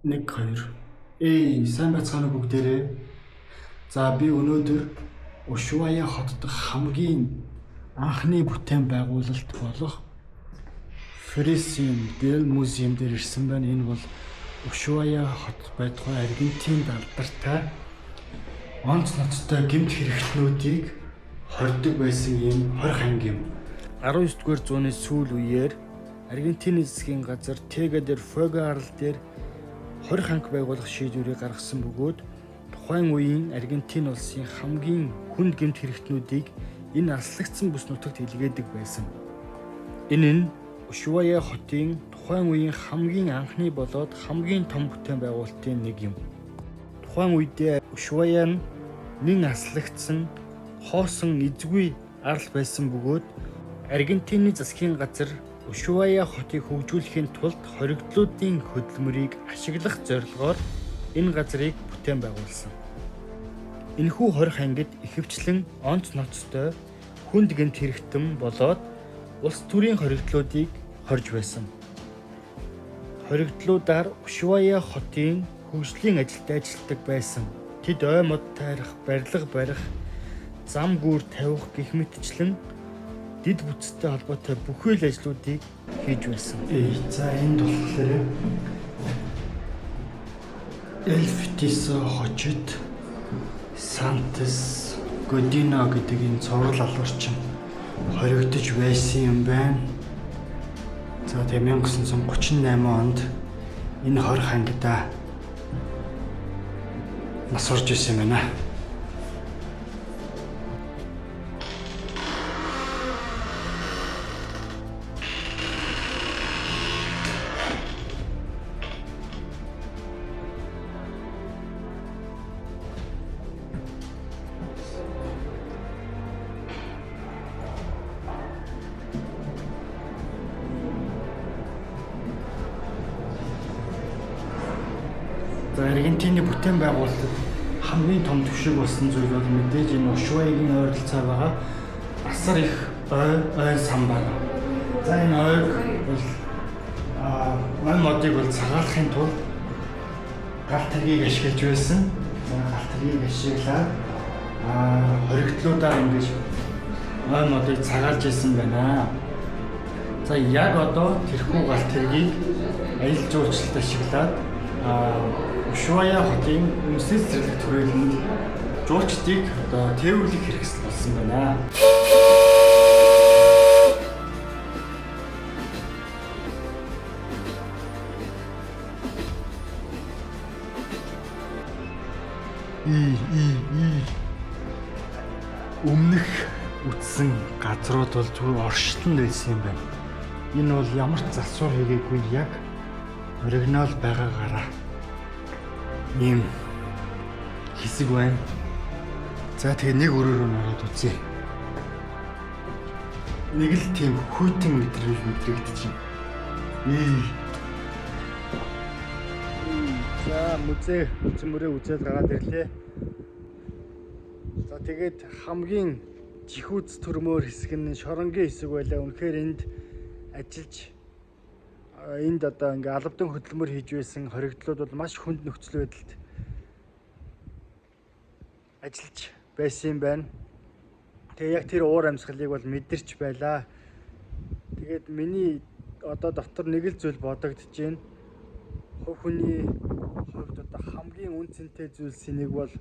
1 2. Эй, сайн байцгаана уу бүгдээрээ. За би өнөөдөр Ушуая хот дахь хамгийн анхны бүтээн байгуулалт болох Фресин дел музеум дээр ирсэн байна. Энэ бол Ушуая хот байтугай Аргентинд алдартай онц ноцтой гэмт хэрэгтнүүдийг хордог байсан ийм 20 анги юм. 19 дугаар зууны сүүл үеэр Аргентины засгийн газар Тега дээр Фого арал дээр 20 анги байгуулах шийдвэрийг гаргасан бөгөөд тухайн үеийн Аргентин улсын хамгийн хүнд гэмт хэрэгтнүүдийг энэ аслагдсан бүс нутагт илгээдэг байсан. Энэ нь Ушуая хотын тухайн үеийн хамгийн анхны болоод хамгийн том бүтээн байгуулалтын нэг юм. Тухайн үедээ Ушуая нь нэн аслагдсан хоосон эзгүй арал байсан бөгөөд Аргентины засгийн газар Ушуая хотыг хөгжүүлэхийн тулд хоригдлуудын хөдөлмөрийг ашиглах зорилгоор энэ газрыг бүтээн байгуулсан. Энэхүү 20 ангид ихэвчлэн онц ноцтой хүнд гэмт хэрэгтэн болоод улс төрийн хоригдлуудыг хорж байсан. Хоригдлуудаар Ушуая хотын хөгжлийн ажилд ажилладаг байсан. Тэд ой мод тайрах, барилга барих, зам гүүр тавих гэх мэтчлэн дэд бүтцтэй холбоотой бүхий л ажлуудыг хийж байсан. За энд болохоор Элфтис хочид Сантес Годино гэдэг энэ цуврал алуурчин хоригдож байсан юм байна. За тэгээ 1938 онд энэ 20 ангидаа нас орж исэн юм байна. За Аргентины бүтээн байгуулалтад хамгийн том түшиг болсон зүйл бол мэдээж энэ Ушуаягийн ойролцоо байгаа асар их ой сан байна. За энэ ойг бол ой модыг бол цагаалахын тулд галт тэргийг ашиглаж байсан. За галт тэргийг ашиглаад хоригдлуудаар ингэж ой модыг цагаалж исэн байна. За яг одоо тэрхүү галт тэргийг аялал жуулчлалд ашиглаад Ушуая хотын өмсний цэцэрлэг түрээлэнд жуулчдыг одоо тээвэрлэх хэрэгсэл болсон байна. Өмнөх үтсэн газрууд бол зүгээр оршилтонд байсан юм байна. Энэ бол ямар ч засвар хийгээгүй яг оригинал байгаагаараа ийм хэсэг байна. За тэгээ нэг өрөөрөө нь ороод үзье. Нэг л тийм хүйтэн мэдрэмж мэдрэгдэж байна. За музей үзмөрөө үзээд гараад ирлээ. За тэгээд хамгийн жихүүц төрмөр хэсэг нь шоронгийн хэсэг байлаа. Үнэхээр энд ажиллаж энд одоо ингээ албадан хөдөлмөр хийж байсан хоригдлууд бол маш хүнд нөхцөл байдалд ажиллаж байсан юм байна. Тэгээ яг тэр уур амьсгалыг бол мэдэрч байлаа. Тэгээд миний одоо дотор нэг л зүйл бодогдож байна. Хувь хүний хувьд одоо хамгийн үн цэнтэй зүйлсийн нэг бол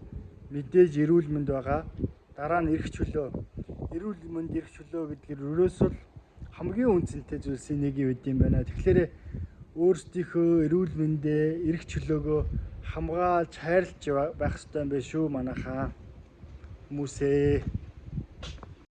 мэдээж эрүүл мэнд байгаа. Дараа нь эрх чөлөө. Эрүүл мэнд, эрх чөлөө гэдгээр ерөөсөө хамгийн үн цэнтэй зүйлсийн нэг юм юм байна. Тэгэхээр өөрсдийнхөө эрүүл мэндээ, эрх чөлөөгөө хамгаалж, хайрлаж байх ёстой юм байна шүү манайхаа хүмүүсээ.